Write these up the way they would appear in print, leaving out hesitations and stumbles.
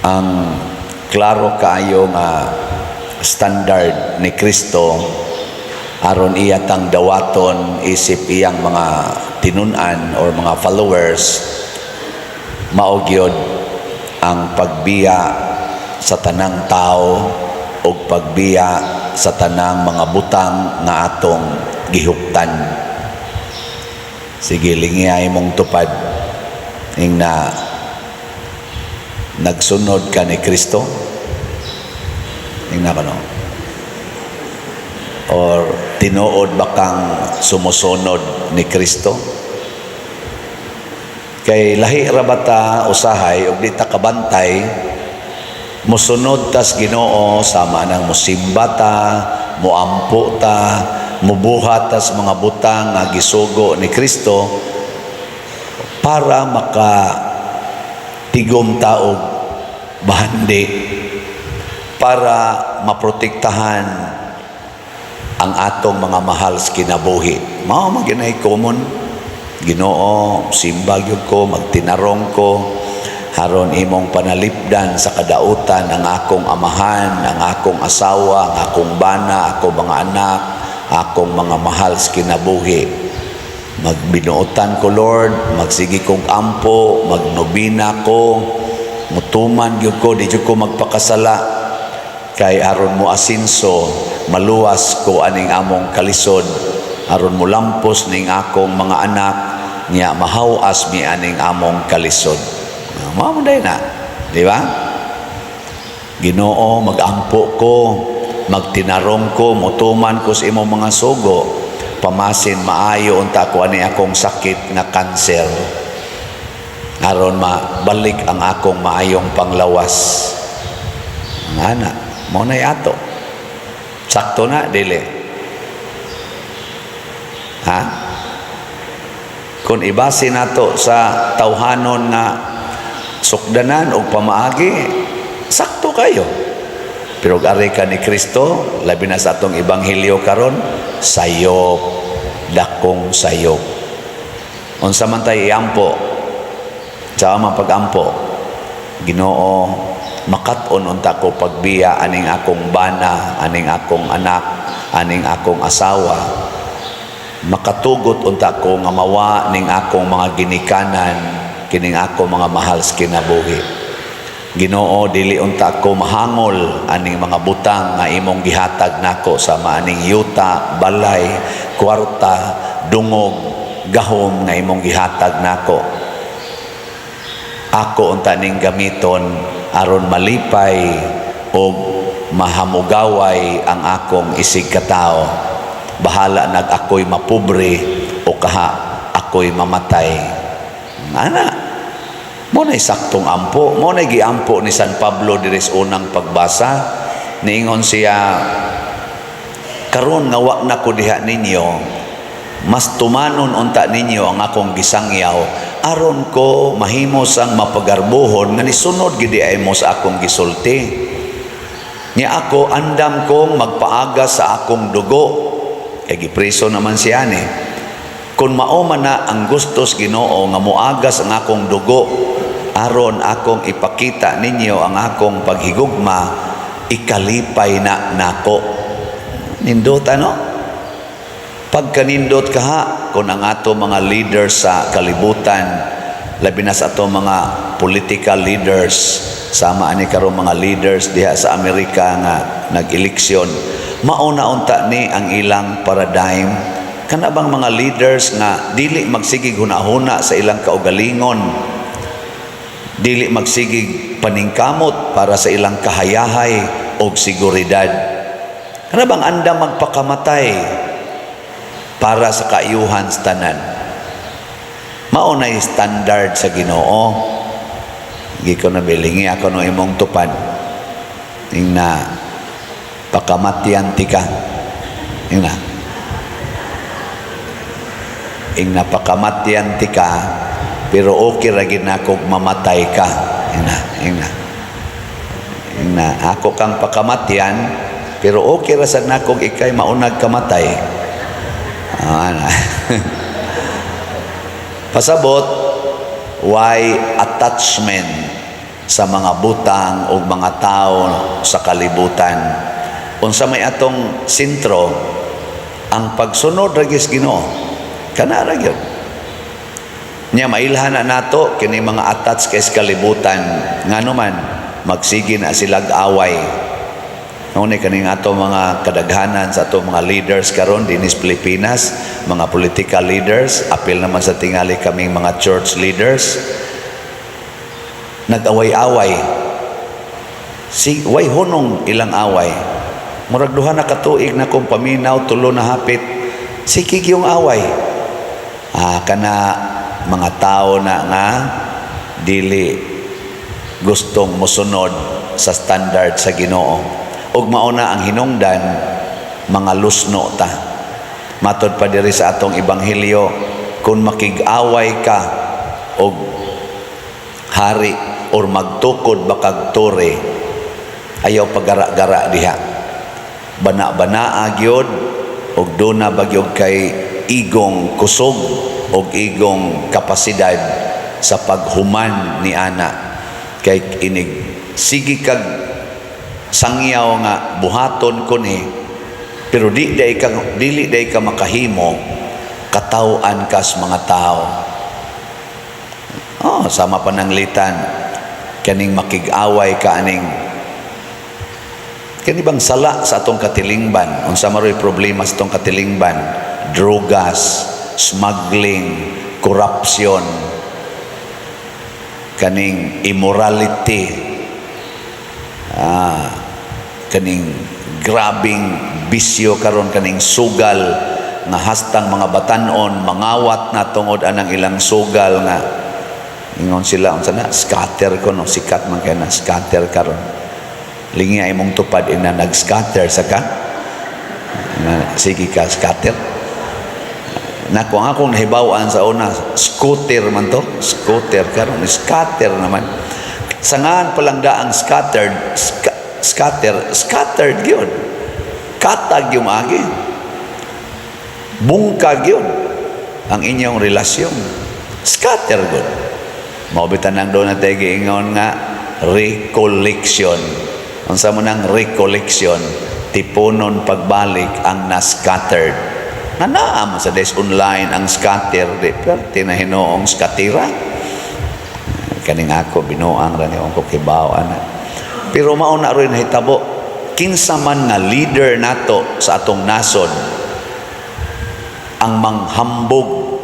Ang klaro kaayo nga standard ni Kristo aron iya tang dawaton isip iyang mga tinun-an or mga followers, mao gyud ang pagbiya sa tanang tao ug pagbiya sa tanang mga butang nga atong gihuptan. Sige, lingiay mong tupad. Ingna nagsunod ka ni Kristo? Ingna ka, no? Or tinuod ba kang sumusunod ni Kristo? Kay lahi ra ba ta usahay ug di ta kabantay, musunod tas Ginoo sama nang musimba ta, muampo ta, mubuhat tas mga butang nga gisugo ni Kristo para maka tigom ta og bahandi, para maprotektahan ang atong mga mahal sa kinabuhi. Mao man ginay common. Ginoo, simba gyud ko, magtinarong ko, aron imong panalipdan sa kadautan ang akong amahan, ang akong asawa, ang akong bana, akong mga anak, akong mga mahal sa kinabuhi. Magbinuotan ko, Lord, magsige kong ampo, magnobina ko, mutuman gyud ko, di gyud ko magpakasala kay aron mo asinso, maluwas ko aning among kalisod, aron mo lampos ning akong mga anak niya, mahawas mi aning among kalisod. Mao man na, di ba? Ginoo, magampo ko, magtinarong ko, mutuman ko sa imong mga sugo, pamasin maayo unta ko ani akong sakit nga kanser, aron mabalik ang akong maayong panglawas. Ana, mao nay ato. Sakto na, dili? Ha? Kung ibase nato sa tawhanon nga sukdanan o pamaagi, sakto kayo. Pero ari ka ni Kristo, labi na sa atong ebanghelyo karon, sayop, dakong sayop. Unsa man tay iampo? Sa man pag-ampo, Ginoo, makat-on unta ko pagbiya aning akong bana, aning akong anak, aning akong asawa. Makatugot unta ko nga mawa ning akong mga ginikanan, kining akong mga mahal sa kinabuhi. Ginoo, dili unta ko mahangol aning mga butang nga imong gihatag nako sama aning yuta, balay, kwarta, dungog, gahom nga imong gihatag nako. Ako unta ning gamiton aron malipay o mahamugaway ang akong isig katao. Bahala nag ako'y mapobre o kaha ako'y mamatay. Ana, mao na saktong ampo, mao na giampo ni San Pablo diri sa unang pagbasa. Niingon siya, karon nga wa na ko diha ninyo, mas tumanon unta ninyo ang akong gisangyaw aron ko mahimo sang mapagarbuhon nga nisunod gid ay mo sa akong gisulti. Nya ako andam kong magpaaga sa akong dugo. Kay gipreso naman siya ni. Kung mao man na ang gustos Ginoo nga moagas ang akong dugo aron akong ipakita ninyo ang akong paghigugma, ikalipay na nako. Nindot, ano? Pagkanindot kaha kung ang ato mga leaders sa kalibutan, labi na sa ato mga political leaders, sama ani karon mga leaders diha sa Amerika nga nag-eleksyon, mauna unta ni ang ilang paradigm. Kana bang mga leaders nga dili magsigig hunahuna sa ilang kaugalingon, dili magsigig paningkamot para sa ilang kahayahay o seguridad, kana bang andam magpakamatay para sa kaayuhan sa tanan. Mao na standard sa Ginoo. Gi ko na bilingi ako no imong tupad. Ingna pakamatyan tika. Ingna. Ingna pakamatyan tika, pero okay ra gid na kog mamatay ka. Ingna, ingna. Ingna ako kang pakamatyan, pero okay ra sad na kog ikay maunag kamatay. Ah, na. Pasabot, why attachment? sa mga butang o mga tao sa kalibutan. Unsa may atong sentro, ang pagsunod ra gyud Ginoo. Kana ra gyud. Nya mailhan na nato kini mga attached kay sa kalibutan, ngano man magsige na silag away. Ngunit kaning ato mga kadaghanan sa ato mga leaders karon dinis Pilipinas, mga political leaders, apil naman sa tingali kaming mga church leaders, nag-away-away. Si way hunong ilang away. Murag 2 na ka tuig na kong paminaw, 3 na hapit. Sige yung away. Ah, kana mga tao na nga dili gustong mosunod sa standard sa Ginoo. Ug mao na ang hinungdan, mga lusno ta. Matod pa diri sa atong ebanghelyo, kung makig-away ka og hari or magtukod ba kag tore, ayaw pagara-gara diha. Bana-banaa gyud og duna ba gyud kay igong kusog og igong kapasidad sa paghuman ni ana, kay inig sige kag sangyaw nga buhaton ko ni, pero di day ka dili day ka makahimo, kataw-an kas mga tao. Oh, sama pananglitan kaning makig-away ka aning kani bang sala sa atong katilingban. Unsa maroy problema sa atong katilingban? Drogas, smuggling, corruption, kaning immorality, kaning grabing bisyo karon, kaning sugal nga hastang mga batanon mangawat na tungod anang ilang sugal nga ingon sila, unsa na, scatter ko no, sikat man kay na scatter karon. Lingi ay imong tupad ina nag-scatter sa ka na, sige ka scatter na. Kung akong nahibaw-an sa una, scooter man to, scooter. Karon scatter naman. Sa ngan pa lang da ang scattered, scatter, scattered yun, katag yung agi, bungkag yun ang inyong relasyon, scatter gud. Mao bitan ang doon natin giingon nga recollection. Unsa mo nang recollection? Tipunon pagbalik ang na-scattered. Na naa man sa des online ang scatter, di perte na hinuong skatira. Kaning ako binuang ra ni ko kibaw ana. Pero mao na rin nahitabo, kinsa man nga leader nato sa atong nasod ang manghambog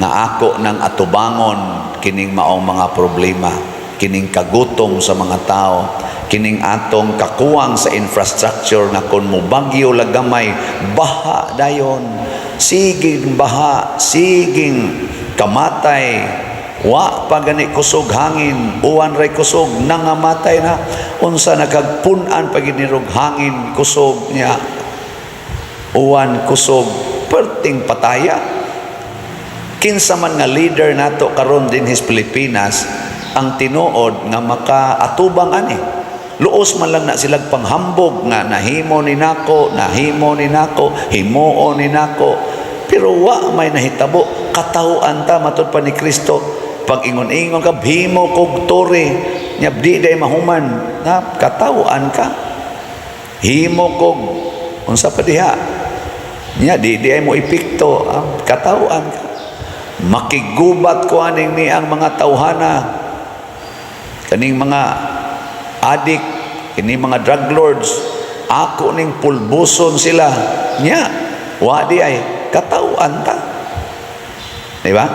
nga ako ng atubangon kining maong mga problema, kining kagutom sa mga tao, kining atong kakuwang sa infrastructure nga kung mubagyo lagamay, baha dayon, siging baha, siging kamatay, wa pa gani kusog hangin, uwan ray kusog, nangamatay na. Unsa nagagpun-an pa ginirog hangin kusog niya, uwan kusog, perting pataya. Kinsa man nga leader nato karon dinhis Pilipinas ang tinuod nga makaatubang ani? Luos man lang na silag panghambog nga nahimo ni nako, nahimo ni nako, himuon ni nako, pero wa may nahitabo. Katawhan ta. Matud pa ni Kristo, pag ingon-ingon ka himo kog tore nya di day mahuman na, katawhan ka. Himo kog unsa pa diha nya di ay mo epekto, katawhan ka. Makigubat ko aning ni ang mga tawhana, kaning mga adik, kini mga drug lords, ako ning pulbuson sila nya wa di ay, katawhan ta, di ba?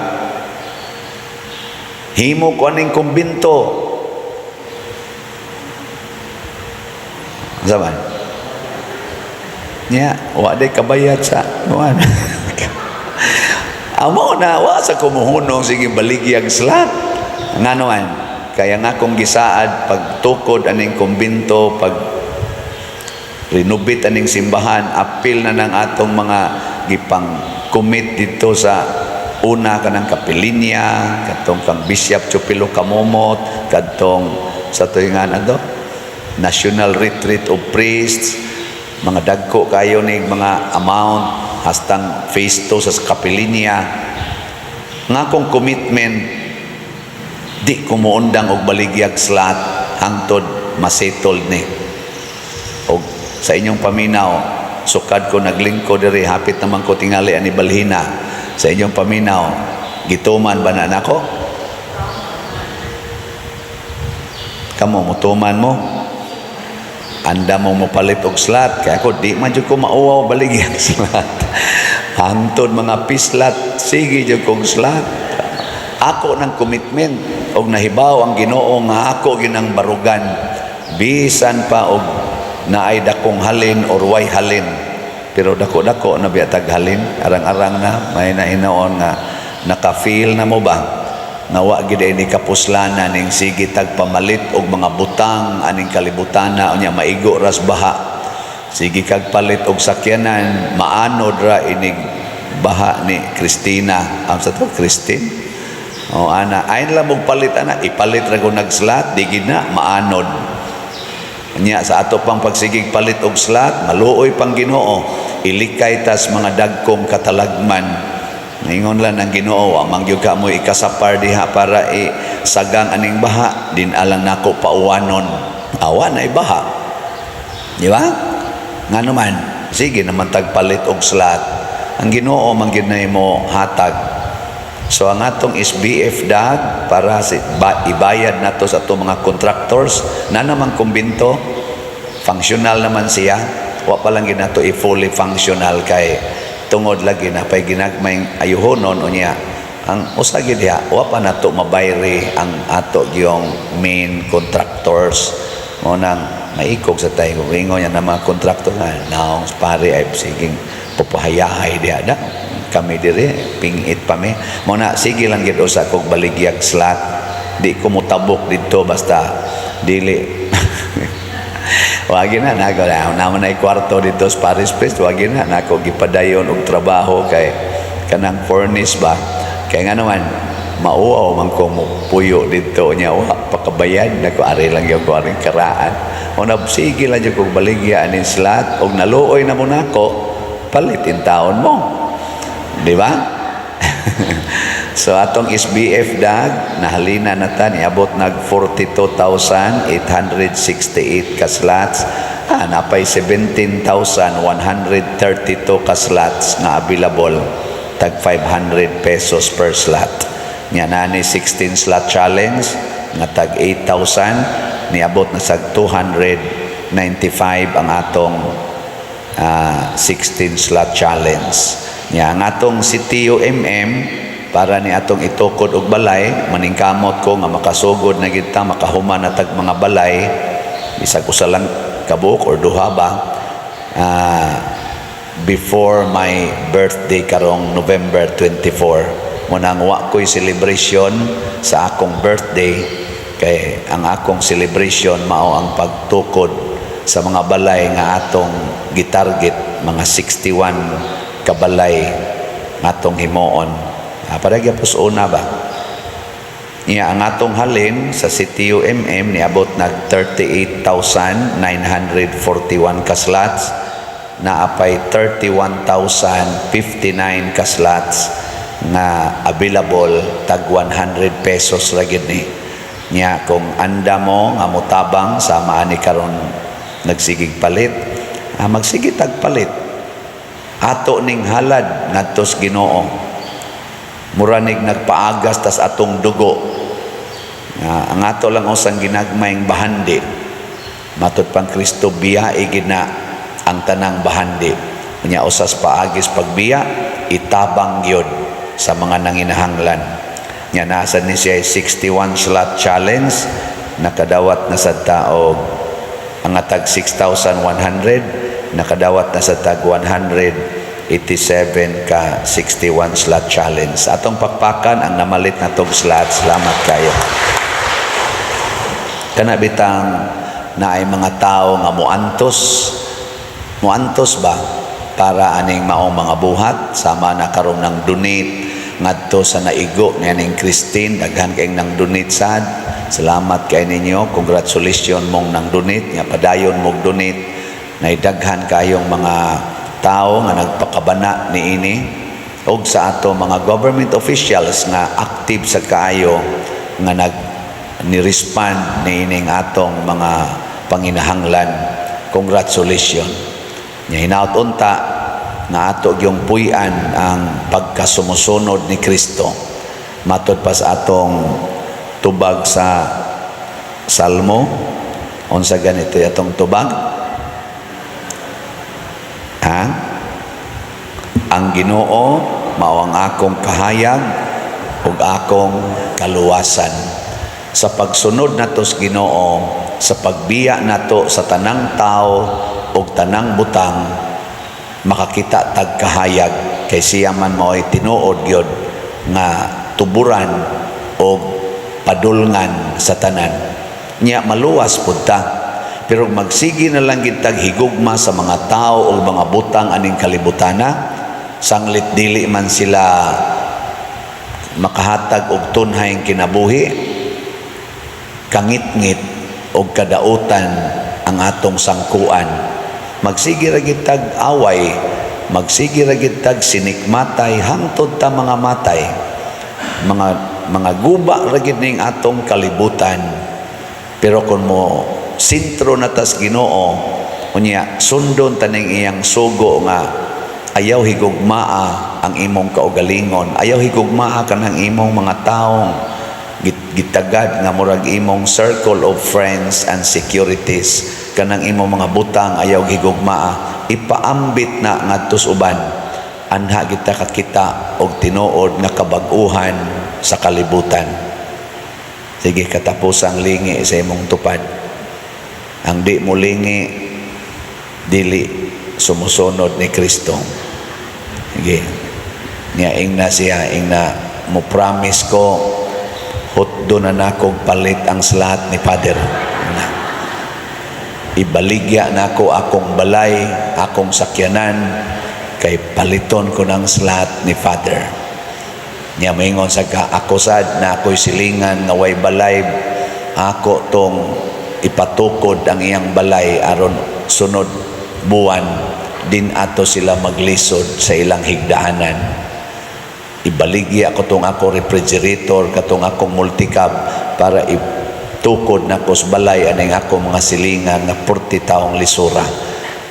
Himo ko aning kumbinto zaman nya wa di kabayat sa kuan. Amo na wa sa kumuhunong, sige baligyag slat. Ngano man kaya nga kung gisaad pagtukod aning kumbinto, pag renovate aning simbahan, apil na ng atong mga gipang commit dito sa una, kanang kapilinya, katong kang Bishop Chupilo Kamomot, kadtong sa tuingan ato National Retreat of Priests, mga dagko kayo ni mga amount hastang phase 2 sa kapilinya nga akong commitment. Di ko muundang og baligyag slot hangtod masettled ni. Og sa inyong paminaw, sukad ko naglingkod diri, hapit naman ko tingali ani balhina. Sa inyong paminaw, gituman ba na nako? Kamo mutuman mo? Anda mo mopalit og slot kay ako di man jud ko mauwaw baligyag slot. Hangtod mga pislat, sige jud kog slot. Ako ng commitment og nahibaw ang Ginoo nga ako ginang barugan bisan pa og naay dakong halin or way halin, pero dako-dako na biya tag halin, arang-arang na may na hinoon nga naka-feel na mo ba nga wa gid ni kapuslanan ning sige tag pamalit og mga butang aning kalibutana. Unya maigo ras baha, sige kag palit og sakyanan, maanod ra inig baha ni Christina. Am sa to Christine o ana, ayon lang og palit ana, ipalit ra ko nag-slot, di gid na maanod. Nya sa ato pang pagsigig palit og slot, maluoy pang Ginoo, ilikay tas mga dagkong katalagman. Ingon lang ng Ginoo, wa man gyud ka mo ikasapar diha para i sagang aning baha, din alang nako pauwanon. Awa na ibaha. Di ba? Nga naman, sige naman tagpalit og slot. Ang Ginoo man gyud na mo hatag. So ang atong SBF dag para si, ba, ibayad nato sa atong mga contractors na naman kumbinto, functional naman siya. Wa pa lang gyud nato i-fully functional kay tungod lagi na pay ginagmay ayuhonon. Unya ang usa gyud diha, wa pa nato mabayri ang ato gyung main contractors mo nang maikog sa tayo. Ingon niya na mga kontraktor nga naong pare ay siging pupahayahay diha da kami dire pingit pa mi mo na. Sige lang gid usa kog baligyag slot, di ko motabok didto basta dili. Wagi na nako na naman ay kwarto dito sa parish priest, wagi na nako gipadayon og trabaho kay kanang furnace ba, kay nga naman mauaw man ko mo puyo dito nya wa pakabayad nako, ari lang gyud ko aring karaan o na. Sige lang jud kog baligya aning slot og naluoy na mo nako, palit in taon mo, di ba? So atong SBF dag nahalina na ta, niabot nag 42,868 ka slots. Ah, napay 17,132 ka slots nga available, tag 500 pesos per slot. Nya nani 16 slot challenge nga tag 8,000, niabot na sa 295 ang atong 16 slot challenge. Nya ang atong CTUMM para ni atong itukod og balay, maningkamot ko nga makasugod na gid ta, makahuman na tag mga balay bisag usa lang kabuok or duha ba before my birthday karong November 24. Mo nang wa ko'y celebration sa akong birthday kay ang akong celebration mao ang pagtukod sa mga balay nga atong gitarget, mga 61 kabalay atong himuon. Para gyapos una ba. Niya ang atong halin sa CTUMM niabot nag 38,941 ka slots, naapay 31,059 ka slots nga available, tag 100 pesos ra gyud ni. Nya kung anda mo nga motabang sa maani karon nagsigig palit, magsige tag palit. Ato ning halad ngadto sa Ginoo, muranig nagpaagas tas atong dugo. Nga, ang ato lang usang ginagmayng bahandi, matud pang Kristo, biyae gid na ang tanang bahandi. Unya usas paagis pagbiya, itabang gyud sa mga nanginahanglan. Nya nasa ni siya 61 slot challenge, nakadawat na sa taog ang atag 6,100, nakadawat na sa tag 187 ka 61 slot challenge. Atong pakpakan ang namalit na tog slot. Salamat kayo. Kana bitang naay mga tao nga muantos, muantos ba para aning maong mga buhat, sama na karon ng donate ngadto sa naigo ni aning Christine. Daghan kayong nang donate sad. Salamat kay ninyo. Congratulations mong nang donate nga padayon mong donate. Naidaghan kayong mga tao nga nagpakabana niini og sa ato mga government officials nga active sa kaayo nga nag Ni respond ni ining atong mga panginahanglan. Congratulations. Nya hinaut unta nga ato gyung puy-an ang pagkasumusunod ni Kristo. Matod pa sa atong tubag sa Salmo, unsa ganito atong tubag? Ha? Ang Ginoo mao ang akong kahayag ug akong kaluwasan. Sa pagsunod nato sa Ginoo, sa pagbiya nato sa tanang tao ug tanang butang, makakita tag kahayag kay siya man mao'y tinuod gyud nga tuburan og padulngan sa tanan. Nya maluwas pud ta. Pero magsige na lang gid tag higugma sa mga tao o mga butang aning kalibutana, sanglit dili man sila makahatag og tunhayng kinabuhi, kangitngit og kadautan ang atong sangkuan. Magsige ra gid tag away, magsige ra gid tag sinikmatay hangtod ta mga matay. Mga guba ra gid ning atong kalibutan. Pero kung mo sentro na tas Ginoo, unya sundon taning iyang sugo nga ayaw higugmaa ang imong kaugalingon, ayaw higugmaa kanang imong mga taong gitagad nga murag imong circle of friends and securities, kanang imong mga butang ayaw higugmaa, ipaambit na ngadto sa uban. Anha kita kakita og tinuod nga kabag-uhan sa kalibutan. Sige, katapusang lingi sa imong tupad. Ang di mo lingi, dili sumusunod ni Kristo. Sige. Niya ingna siya, ingna mo promise ko, hutdo na nakog palit ang slot ni Father. Na. Ibaligya nako akong balay, akong sakyanan, kay paliton ko ng slot ni Father. Niya maingon sa ka, ako sad na ako'y silingan nga way balay, ako tong ipatukod ang iyang balay aron sunod buwan din ato sila maglisod sa ilang higdaanan. Ibaligya ko tong ako refrigerator, katong akong multicab, para itukod na ko sa balay aning ako mga silingan nga 40 taong lisura.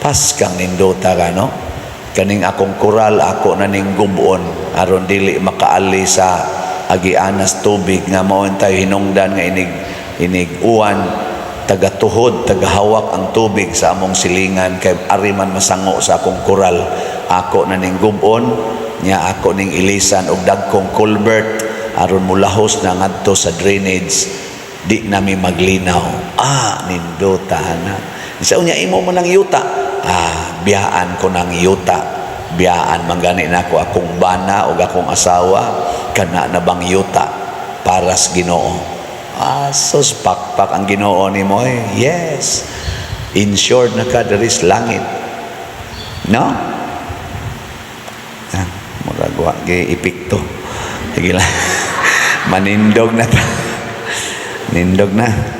Paskang nindota ka, no? Kaning akong koral, ako na ning gubon aron dili makaali sa agianas tubig nga mao tayo hinungdan nga inig inig uwan, tagatuhod, tagahawak ang tubig sa among silingan kay ari man masango sa akong koral. Ako na ning gubon nya, ako ning ilisan og dagkong culvert aron mulahos na ngadto sa drainage, di nami maglinaw. Ah, nindota na. Sa unya imo mo nang yuta. Ah, biyaan ko ng yuta. Biyaan man gani nako akong bana o akong asawa, kana na bang yuta para sa Ginoo. Ah, sus, pakpak ang Ginoo nimo eh. Yes. Insured na ka diri sa langit. No? Ah, murag wa gi epekto. Sige lang. Manindog na ta. Nindog na.